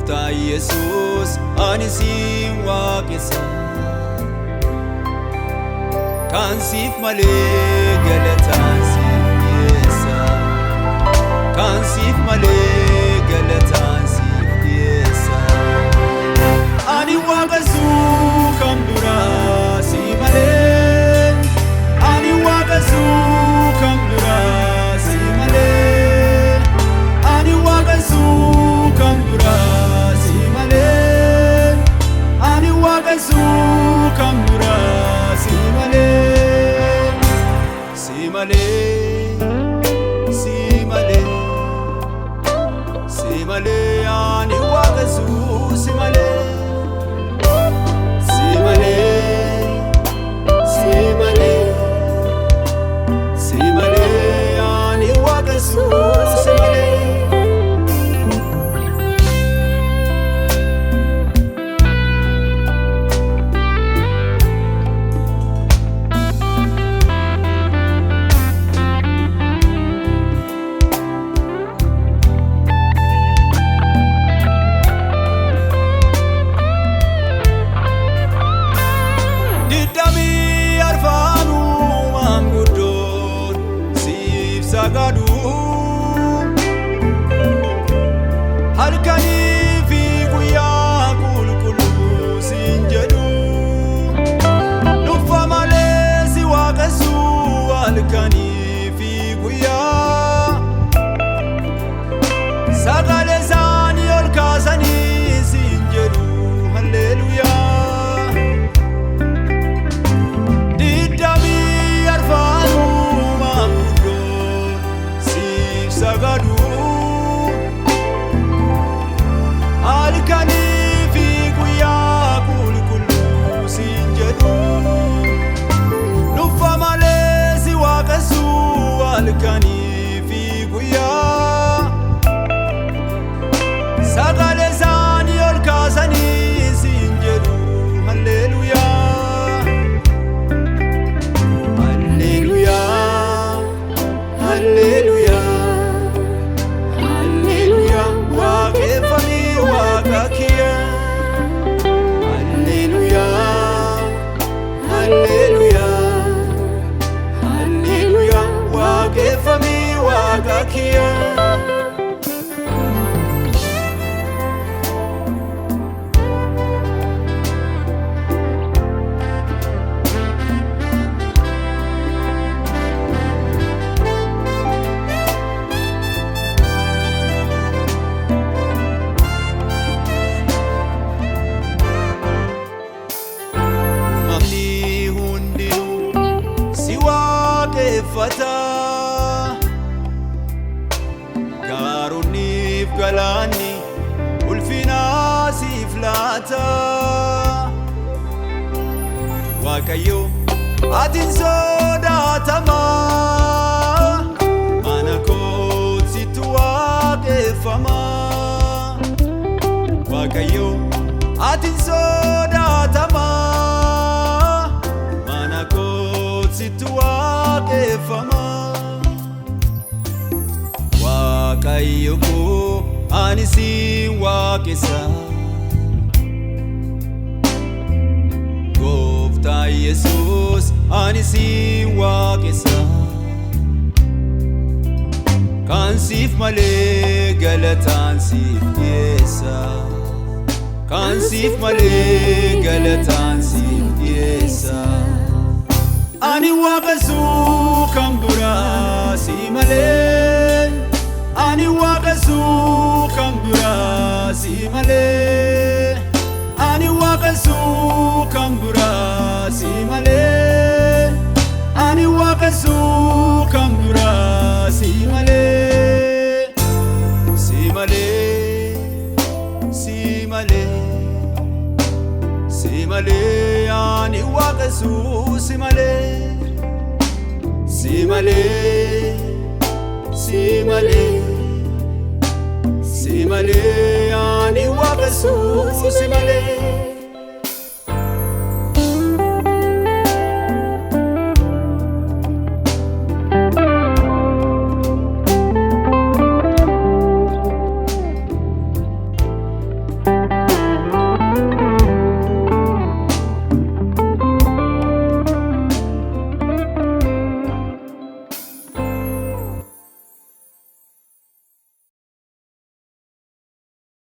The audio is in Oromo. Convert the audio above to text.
Gooftaa Yesuus ani siin waaqessa. Kan siif malee galataan siif dhiyeessa. Kan siif malee galataan siif dhiyeessa. Ani waaqessuu kan biraa si malee. Ani waaqessuu kan biraa si malee. Ani waaqessuu kan biraa si malee. Ani waaqessuu kan biraa si malee. Si malee. Si malee. Si malee ani waaqessuu si malee. Si malee. Si malee. Si malee ani waaqessuu si malee. Digdamii arfaanuu maanguddoon siif sagadu. Halkanii fi guyyaa qulqulluu siin jedhu. Dhuffa malee si waaqessuu halkanii fi guyyaa. Sagalee isaanii ol kaasanii siin jedhu halleluuyaa. Digdamii arfaanuu maanguddoon siif sagadu. Halkanii fi guyyaa qulqulluu siin jedhu. Dhuffa malee si waaqessuu halkanii fi guyyaa. Sagalee isaanii ol kaasanii siin jedhu halleluuyaa. Halleluuyaa, halleluuyaa, halleluuyaa, waaqeffamii waaqa kiyya. Halleluuyaa, halleluuyaa, halleluuyaa, waaqeffamii waaqa kiyya. Uumamni hundinuu si waaqeffata. Gaaronniif galaanni ulfina siif laata. Waaqayyo ati hin sodaatama. Mana kootitu waaqeffama. Waaqayyo ati hin sodaatama. Mana kootitu waaqeffama. Waaqayyo koo ani siin waaqessa. Gooftaa Yesuus ani siin waaqessa. Kan siif malee galataan siif dhiyeessa. Kan siif malee galataan siif dhiyeessa. Ani waaqessuu kan biraa si malee. Ani waaqessuu kan biraa si malee. Ani waaqessuu kan biraa si malee. Ani waaqessuu kan biraa si malee. Si malee. Si malee. Si malee ani waaqessuu si malee. Si malee. Si malee. Si malee ani waaqessuu si malee.